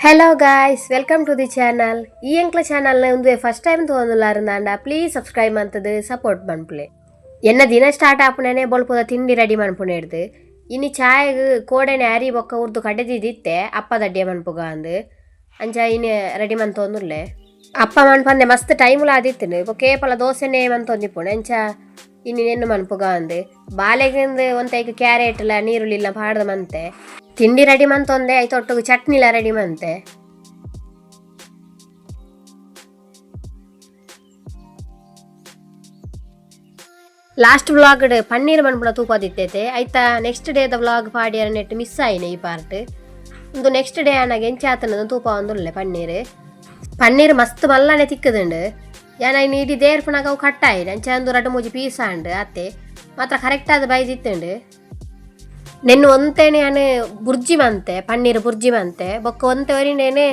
Hello guys, welcome to the channel. ಈ ಎಂಕ್ಲ ಚಾನಲ್ನ ಒಂದು ಫಸ್ಟ್ ಟೈಮ್ ತಗೊಂಡುಲ್ಲಾರಂದಾಂಡ ಪ್ಲೀಸ್ ಸಬ್ಸ್ಕ್ರೈಬ್ ಮಂತದು ಸಪೋರ್ಟ್ ಮನ್ಪುಲೆ. ಎನ್ನ ದಿನ ಸ್ಟಾರ್ಟ್ ಆಪುಣನೆ ಬೊಲ್ಪುದ ತಿಂಡಿ ರೆಡಿ ಮನ್ಪುಣೆ ಹಿಡ್ದು. ಇನಿ ಚಾಯಗ್ ಕೋಡೆನೆ ಅರಿ ಬೊಕ್ಕ ಉರ್ದು ಕಡೆದಿದ್ದಿತ್ತೆ ಅಪ್ಪ ದಡ್ಡಿಯ ಮನ್ಪುಗ ಅಂದು ಅಂಚ ಇನಿ ರೆಡಿ ಮಂತೊಂದುಲ್ಲೆ. ಅಪ್ಪ ಮನ್ಪಂದೆ ಮಸ್ತ್ ಟೈಮ್ಲ ಆದಿತ್ತಿನ ಬೊಕ್ಕ ಏಪಲ ದೋಸೆನೇ ಮಂತೊಂದಿಪ್ಪುಣೆ. ಅಂಚ ಇನಿ ನೆನ್ನು ಮನ್ಪುಗ ಅಂದು ಬಾಲೆಗಿಂದು ಒಂತೈಕ್ ಕ್ಯಾರೆಟ್ಲ ನೀರುಳ್ಳಿಲ್ಲ ಪಾಡ್ದ ಮಂತೆ ತಿಂಡಿ ರೆಡಿ ಮಂತೊಂದೆ. ಐತೊಟ್ಟುಗು ಚಟ್ನಿಲ ರೆಡಿ ಮಂತೆ. ಲಾಸ್ಟ್ ವ್ಲಾಗ್ ಪನ್ನೀರ್ ಮನ್ಪುನ ತೂಪದಿತ್ತೈತೆ ಐತ. ನೆಕ್ಸ್ಟ್ ಡೇದ ವ್ಲಾಗ್ ಪಾಡಿಯರ ನೆಟ್ ಮಿಸ್ ಆಯಿನ ಈ ಪಾರ್ಟ್. ಒಂದು ನೆಕ್ಸ್ಟ್ ಡೇ ಆನಾಗ ಎಂಚಾತನ ತೂಪ ಒಂದುಲ್ಲೆ. ಪನ್ನೀರ್ ಪನ್ನೀರ್ ಮಸ್ತ್ ಮಲ್ಲನೆ ತಿಕ್ಕದುಂಡು. ಯಾನ ಇನ್ನು ಇಡೀ ದೇರ್ಪುನಾಗ ಅವು ಕಟ್ಟಾಯಿನ. ಅಂಚ ಒಂದು ರಡ್ಡು ಮೂಜಿ ಪೀಸ್ ಆಂಡ್ ಅತ್ತೆ ಮಾತ್ರ ಕರೆಕ್ಟ್ ಆದ ಬೈದಿತ್ತುಂಡು. ನೆನ್ನು ಒಂತೇನೆ ಯಾನು ಬುರ್ಜಿ ಮಂತೆ, ಪನ್ನೀರ್ ಬುರ್ಜಿ ಮಂತೆ. ಬೊಕ್ಕ ಒಂತೆ ಒರಿನೇನೆ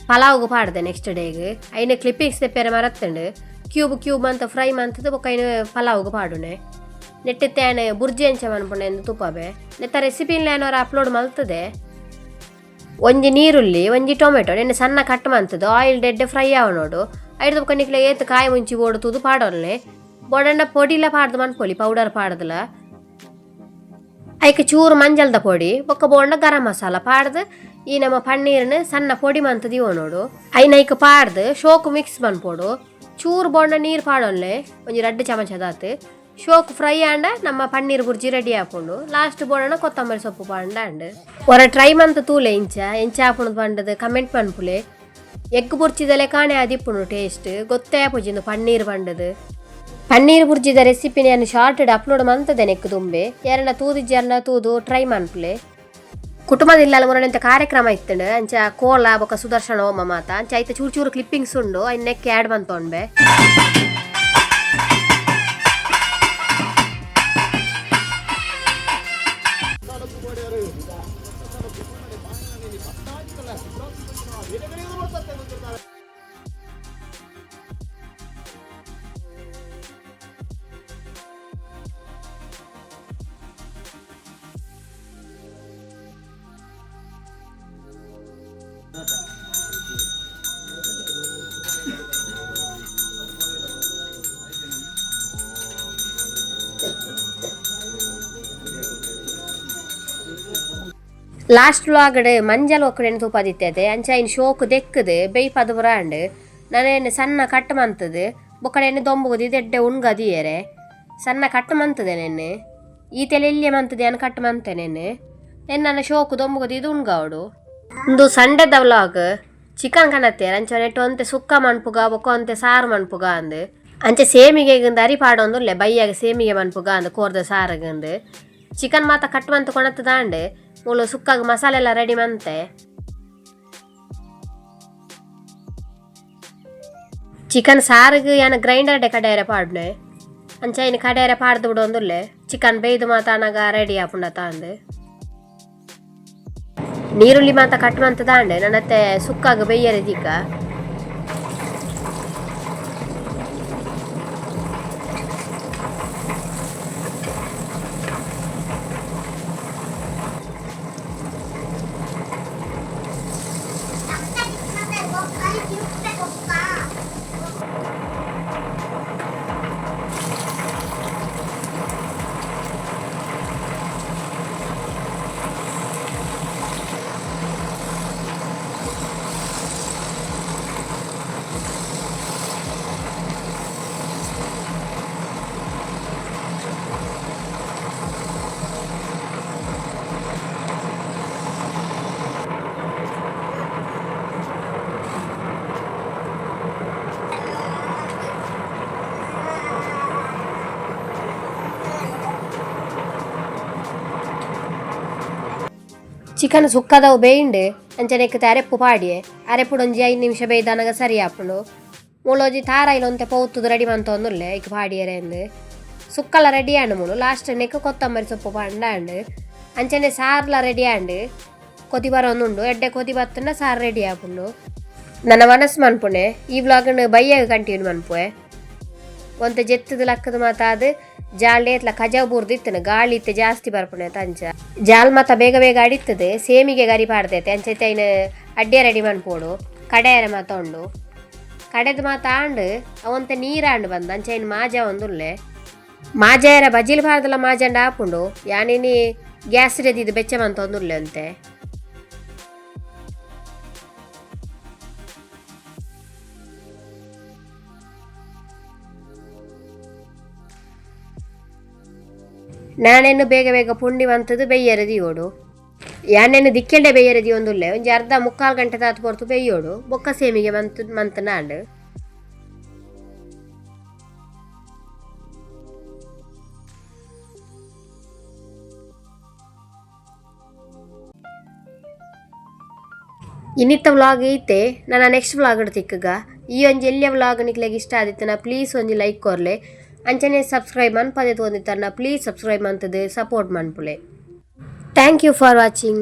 ಪಲಾವ್ಗು ಪಾಡ್ದೆ ನೆಕ್ಸ್ಟ್ ಡೇಗ್. ಐನ ಕ್ಲಿಪ್ಪಿಂಗ್ಸ್ ತೆಪ್ಪೆರೆ ಮರತ್ತುಂಡು. ಕ್ಯೂಬ್ ಕ್ಯೂಬ್ ಅಂತ ಫ್ರೈ ಮಂತದ್ದು ಬೊಕ್ಕ ಐನ ಪಲಾವ್ಗು ಪಾಡುನೆ. ನೆಟ್ಟಿತ್ತೆ ಆನೆ ಬುರ್ಜಿ ಅಂಚ ಮನ್ಪುಣೆ ಎಂದು ತುಪ್ಪಬೆ. ನೆತ್ತ ರೆಸಿಪಿನ್ ಏನಾರ ಅಪ್ಲೋಡ್ ಮಲ್ತದೆ. ಒಂಜಿ ನೀರುಳ್ಳಿ, ಒಂಜಿ ಟೊಮೆಟೊ ನೆನ್ನೆ ಸಣ್ಣ ಕಟ್ ಮಂತದ್ದು ಆಯಿಲ್ ಡೆಡ್ಡೆ ಫ್ರೈ ಆವ ನೋಡು. ಐದು ಬೊಕ್ಕ ನಿಕ್ಲೆ ಏತ್ ಕಾಯಿ ಮುಂಚಿ ಬೋಡು ತೂದು ಪಾಡೊಲ್ಲೆ. ಬೋಡಂಡ ಪೊಡಿಲ ಪಾಡ್ದು ಮನ್ಪೊಲಿ, ಪೌಡರ್ ಪಾಡ್ದಲ. ಐಕ್ ಚೂರು ಮಂಜಲ್ದ ಪೊಡಿ ಬೊಕ್ಕ ಬೋಂಡ ಗರಂ ಮಸಾಲ ಪಾಡ್ದು ಈ ನಮ್ಮ ಪನ್ನೀರ್ನ ಸಣ್ಣ ಪೊಡಿ ಮಂತದಿವೋ ನೋಡು, ಐನ ಐಕ್ ಪಾಡ್ದು ಶೋಕು ಮಿಕ್ಸ್ ಮನ್ಪೊಡು. ಚೂರು ಬೋಂಡ ನೀರು ಪಾಡೊಲ್ಲೆ, ಒಂಜಿ ರಡ್ಡು ಚಮಚದಾತು. ಶೋಕ್ ಫ್ರೈ ಆಂಡ ನಮ್ಮ ಪನ್ನೀರ್ ಬುರ್ಜಿ ರೆಡಿ ಆಪುಂಡು. ಲಾಸ್ಟ್ ಬೋಡಣ ಕೊತ್ತಂಬರಿ ಸೊಪ್ಪು ಪಾಂಡ ಅಂಡ್. ಒರ ಟ್ರೈ ಮಂತ್ ತೂಲೆ, ಇಂಚ ಎಂಚ ಆಪುಂಡು ಪಂಡದು ಕಮೆಂಟ್ ಮನ್ಪುಲೆ. ಎಗ್ ಬುರ್ಚಿದಲೆ ಕಾಣೆ ಅದಿಪ್ಪುಂಡು ಟೇಸ್ಟ್. ಗೊತ್ತೇ ಆಪುಜಿಂದು ಪನ್ನೀರ್ ಪಂಡದು. ಪನ್ನೀರ್ ಬುರ್ಜಿದ ರೆಸಿಪಿ ನಾನು ಶಾರ್ಟ್ ಅಪ್ಲೋಡ್ ಮಂತದೆ ನೆಕ್ ತುಂಬೆ. ಯಾರನ್ನ ತೂದಿಜ್ಜಾರನ್ನ ತೂದು ಟ್ರೈ ಮನ್ಪುಲೆ. ಕುಟುಂಬದಿಲ್ಲ ಮುರಣಿಂತ ಕಾರ್ಯಕ್ರಮ ಇತ್ತಂಡು. ಅಂಚ ಕೋಲ ಬೊಕ ಸುದರ್ಶನ ಹೋಮ ಮಾತ. ಅಂಚ ಐತ ಚೂರು ಚೂರು ಕ್ಲಿಪ್ಪಿಂಗ್ಸ್ ಉಂಡು, ಐನ್ ನೆಕ್ ಆ್ಯಡ್ ಮಂತೊಂಬೆ. ಲಾಸ್ಟ್ ವ್ಲಾಗಡ್ ಮಂಜಲ್ ಒಕ್ಕಡೆನ್ ತೂಪದಿತ್ತತೆ. ಅಂಚ ಐನ್ ಶೋಕು ದೆಕ್ಕದು ಬೇಯ್ಪದು ಪುರ ಆಂಡ್. ನನೇನು ಸಣ್ಣ ಕಟ್ ಮಂತದು ಬೊಕ್ಕಡೆ ದೊಂಬುಗುದಿ ದೆಡ್ಡೆ ಉಣ್ಗದಿಯರೆ. ಸಣ್ಣ ಕಟ್ ಮಂತದೆ ನೆನ್ನೆ. ಈ ತೆಲೆ ಎಲ್ಲಿಯ ಮಂತದೆ ಅನ್ ಕಟ್ ಮಂತೆ ನೆನ್ನೆ. ನೆನ್ನ ಶೋಕು ದೊಂಬುಗುದಿ ಇದು ಉಣ್ಗಾವಡು. ಉಂದು ಸಂಡೆದ ವ್ಲಾಗ್. ಚಿಕನ್ ಕನತ್ತೇರ್. ಅಂಚ ನೆಟ್ ಒಂತೆ ಸುಕ್ಕ ಮನ್ಪುಗ ಬೊಕ್ಕ ಒಂತೆ ಸಾರು ಮನ್ಪುಗ ಅಂದ್. ಅಂಚೆ ಸೇಮಿಗೆಗಿಂದ ಅರಿ ಪಾಡೊಂದುಲ್ಲೆ, ಬಯ್ಯಾಗ ಸೇಮಿಗೆ ಮನ್ಪುಗ ಅಂದ್, ಕೋರ್ದ ಸಾರಗಂದು. ಚಿಕನ್ ಮಾತ ಕಟ್ ಮಂತ್ ಕೊಣತ್ತದಾಂಡ್. ಮೂಲು ಸುಕ್ಕಾಗ ಮಸಾಲೆ ಎಲ್ಲ ರೆಡಿ ಮಂತೆ. ಚಿಕನ್ ಸಾರಿಗೆ ಯಾನ ಗ್ರೈಂಡರ್ ಡೆ ಕಡೆಯರೆ ಪಾಡ್ನೆ. ಅಂಚ ಇನ್ನು ಕಡೆಯರೆ ಪಾಡ್ದು ಬಿಡೊಂದುಲ್ಲೆ. ಚಿಕನ್ ಬೇಯ್ದು ಮಾತ ಅನಗ ರೆಡಿ ಆಪುಂಡತ ಅಂದ್. ನೀರುಳ್ಳಿ ಮಾತ ಕಟ್ ಮಂತದಾಂಡೆ. ನನ್ನತ್ತೆ ಸುಕ್ಕಾಗ ಬೇಯರೆ ದೀಕ. ಚಿಕನ್ ಸುಕ್ಕದವು ಬೇಯಿಂಡು. ಅಂಚನೆ ಅರೆಪ್ಪು ಪಾಡಿಯೆ. ಅರೆಪ್ಪುಡು ಒಂಜಿ 5 ನಿಮಿಷ ಬೇಯ್ದಾನಗ ಸರಿ ಆಪುಂಡು. ಮೂಲೊಂಜಿ ತಾರಾಯಿಲ ಒಂತೆ ಪೌತುದು ರೆಡಿ ಮಂತೊಂದುಲ್ಲೆ ಐಕ್ ಪಾಡಿಯರೆ ಅಂದ್. ಸುಕ್ಕಲ ರೆಡಿ ಆಂಡ್. ಮೂಲು ಲಾಸ್ಟ್ ನೆಕ್ ಕೊತ್ತಂಬರಿ ಸೊಪ್ಪು ಪಾಂಡ ಆಂಡ್. ಅಂಚನೆ ಸಾರ್ಲ ರೆಡಿ ಆಂಡ್. ಕೊದಿ ಬರೋಂದುಂಡು. ಎಡ್ಡೆ ಕೊದಿ ಬತ್ತುಂಡ ಸಾರು ರೆಡಿ ಆಪುಂಡು. ನನ್ನ ಮನಸ್ಸು ಮನ್ಪುಣೆ. ಈ ವ್ಲಾಗ್ನ ಬಯ್ಯಾಗ ಕಂಟಿನ್ಯೂ ಮನ್ಪುವೆ. ಒಂತೆ ಜೆತ್ತದ ಲಕ್ಕದ ಮಾತಾದ್ ಜಾಲ್ ಏತ್ಲ ಕಜವು ಬೂರ್ದು ಇತ್ತನ ಗಾಳಿ ಇತ್ತೆ ಜಾಸ್ತಿ ಬರ್ಪುಣೆ ಅಂಚ ಜಾಲ್ ಮಾತ ಬೇಗ ಬೇಗ ಅಡಿತದೆ. ಸೇಮಿಗೆ ಗರಿ ಪಾಡ್ದೈತೆ ಅಂಚೈತೆ ಐನ ಅಡ್ಡೆ ರೆಡಿ ಮನ್ಪೋಡು. ಕಡೆಯರೆ ಮಾತ ಉಂಡು, ಕಡೆದು ಮಾತ ಆಂಡ್ ಅವಂತೆ ನೀರಾಂಡ್ ಬಂದ ಅಂಚ ಐನ್ ಮಾಜ ಒಂದುಲ್ಲೆ. ಮಾಜಾಯರ ಬಜಿಲ್ ಪಾರ್ದಲ ಮಾಜಂಡ ಆಪುಂಡು. ಯಾನಿನಿ ಗ್ಯಾಸ್ ರೆದಿದ್ದು ಬೆಚ್ಚ ಮಂತ ಒಂದುಲ್ಲೆ ಅಂತೆ. ನಾನೇನು ಬೇಗ ಬೇಗ ಪುಂಡಿ ಮಂತದ್ದು ಬೆಯ್ಯರೆ ದಿಯೋಡು. ಯಾನೇನು ದಿಕ್ಕೆಂಡೆ ಬೆಯ್ಯರೆ ದಿಯೊಂದುಲ್ಲೆ. ಒಂಜಿ ಅರ್ಧ ಮುಕ್ಕಾಲು ಗಂಟೆ ತಾತು ಪೊರ್ತು ಬೆಯ್ಯೋಡು. ಬೊಕ್ಕ ಸೇಮಿಗೆ ಮಂತ್ ಮಂತನಾಂಡ್. ಇನ್ನಿತ್ತ ವ್ಲಾಗ್ ಐತೆ, ನನ್ನ ನೆಕ್ಸ್ಟ್ ವ್ಲಾಗ್ ತಿಕ್ಕಗ. ಈ ಒಂಜಿ ಎಲ್ಲಿಯ ವ್ಲಾಗ್ ನಿಕ್ಲೆಗ್ ಇಷ್ಟ ಆದಿತ್ತನ ಪ್ಲೀಸ್ ಒಂಜಿ ಲೈಕ್ ಕೊರ್ಲೆ. ಅಂಚನೆ ಸಬ್ಸ್ಕ್ರೈಬ್ ಮನ್ಪದೆ ತೋಂದಿತ್ತರ್ನ ಪ್ಲೀಸ್ ಸಬ್ಸ್ಕ್ರೈಬ್ ಮಂತದು ಸಪೋರ್ಟ್ ಮನ್ಪುಲೆ. Thank you for watching.